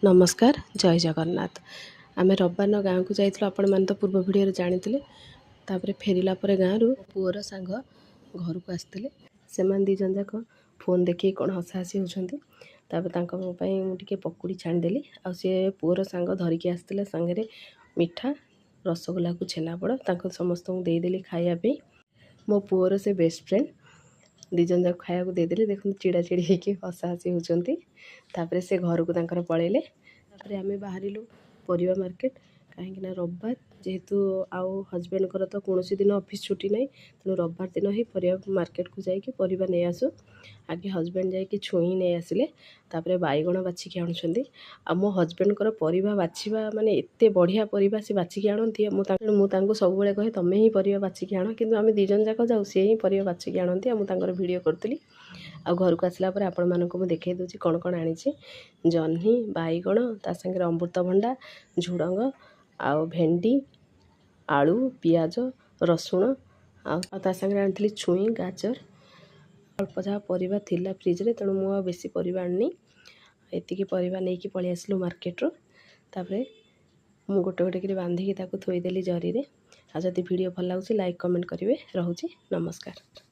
ନମସ୍କାର, ଜୟ ଜଗନ୍ନାଥ। ଆମେ ରବିବାର ଗାଁକୁ ଯାଇଥିଲୁ, ଆପଣମାନେ ତ ପୂର୍ବ ଭିଡ଼ିଓରେ ଜାଣିଥିଲେ। ତାପରେ ଫେରିଲା ପରେ ଗାଁରୁ ପୁଅର ସାଙ୍ଗ ଘରକୁ ଆସିଥିଲେ। ସେମାନେ ଦୁଇ ଜଣ ଯାକ ଫୋନ୍ ଦେଖିକି କ'ଣ ହସାହସି ହେଉଛନ୍ତି। ତାପରେ ତାଙ୍କ ପାଇଁ ମୁଁ ଟିକେ ପକୁଡ଼ି ଛାଣିଦେଲି। ଆଉ ସିଏ ପୁଅର ସାଙ୍ଗ ଧରିକି ଆସିଥିଲେ ସାଙ୍ଗରେ ମିଠା, ରସଗୋଲାକୁ ଛେନାପୋଡ଼। ତାଙ୍କୁ ସମସ୍ତଙ୍କୁ ଦେଇଦେଲି ଖାଇବା ପାଇଁ। ମୋ ପୁଅର ସେ ବେଷ୍ଟ ଫ୍ରେଣ୍ଡ, ଦୁଇ ଜଣ ଯାକ ଖାଇବାକୁ ଦେଇଦେଲି। ଦେଖନ୍ତୁ, ଚିଡ଼ାଚିଡ଼ି ହେଇକି ହସାହସି ହେଉଛନ୍ତି। ତାପରେ ସେ ଘରକୁ ତାଙ୍କର ପଳେଇଲେ। ତାପରେ ଆମେ ବାହାରିଲୁ ପରିବା ମାର୍କେଟ, କାହିଁକିନା ରବିବାର ଯେହେତୁ ଆଉ ହଜବେଣ୍ଡଙ୍କର ତ କୌଣସି ଦିନ ଅଫିସ୍ ଛୁଟି ନାହିଁ, ତେଣୁ ରବିବାର ଦିନ ହିଁ ପରିବା ମାର୍କେଟକୁ ଯାଇକି ପରିବା ନେଇ ଆସୁ। ଆଗେ ହଜବେଣ୍ଡ ଯାଇକି ଛୁଇଁ ନେଇ ଆସିଲେ, ତାପରେ ବାଇଗଣ ବାଛିକି ଆଣୁଛନ୍ତି। ଆଉ ମୋ ହଜବେଣ୍ଡଙ୍କର ପରିବା ବାଛିବା ମାନେ ଏତେ ବଢ଼ିଆ ପରିବା ସେ ବାଛିକି ଆଣନ୍ତି। ମୁଁ ତାଙ୍କୁ ସବୁବେଳେ କହେ, ତମେ ହିଁ ପରିବା ବାଛିକି ଆଣ। କିନ୍ତୁ ଆମେ ଦୁଇ ଜଣ ଯାକ ଯାଉ, ସିଏ ହିଁ ପରିବା ବାଛିକି ଆଣନ୍ତି ଆଉ ମୁଁ ତାଙ୍କର ଭିଡ଼ିଓ କରୁଥିଲି। ଆଉ ଘରକୁ ଆସିଲା ପରେ ଆପଣମାନଙ୍କୁ ମୁଁ ଦେଖାଇ ଦେଉଛି କ'ଣ କ'ଣ ଆଣିଛି। ଜହ୍ନି, ବାଇଗଣ, ତା ସାଙ୍ଗରେ ଅମୃତଭଣ୍ଡା, ଝୁଡ଼ଙ୍ଗ ଆଉ ଭେଣ୍ଡି, ଆଳୁ, ପିଆଜ, ରସୁଣ ଆଉ ତା ସାଙ୍ଗରେ ଆଣିଥିଲି ଛୁଇଁ, ଗାଜର। ଅଳ୍ପ ଯାହା ପରିବା ଥିଲା ଫ୍ରିଜରେ, ତେଣୁ ମୁଁ ଆଉ ବେଶୀ ପରିବା ଆଣିନି। ଏତିକି ପରିବା ନେଇକି ପଳେଇ ଆସିଲୁ ମାର୍କେଟରୁ। ତାପରେ ମୁଁ ଗୋଟେ ଗୋଟେ କରି ବାନ୍ଧିକି ତାକୁ ଥୋଇଦେଲି ଜରିରେ। ଆଉ ଯଦି ଭିଡ଼ିଓ ଭଲ ଲାଗୁଛି, ଲାଇକ୍, କମେଣ୍ଟ କରିବେ। ରହୁଛି, ନମସ୍କାର।